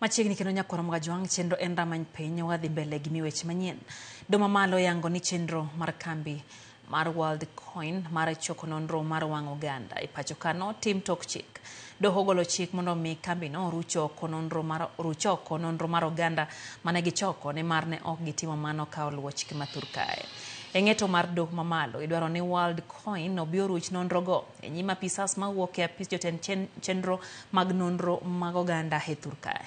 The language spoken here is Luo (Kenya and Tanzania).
Machiegni kendo nyakwar Mgajwang' chenro en ramany piny wadhi mbele gi miweche manyien. Doho mamalo yango ni chenro mar kambi mar Worldcoin mar choko nonro mar wang' oganda e pacho ka notim tok chik. Doho ogolo chik mondo mi kambino oruch oko nonro mar oruch oko nonro mar oganda mane gichoko nimar ne ok gitimo mano ka oluwo chike ma thur kae. E ng'eto mar doho mamalo idwaro ni Worldcoin obi oruch nonro go e nyim apisas mawuok e apis jotend chenro mag nonro mag oganda e thur kae.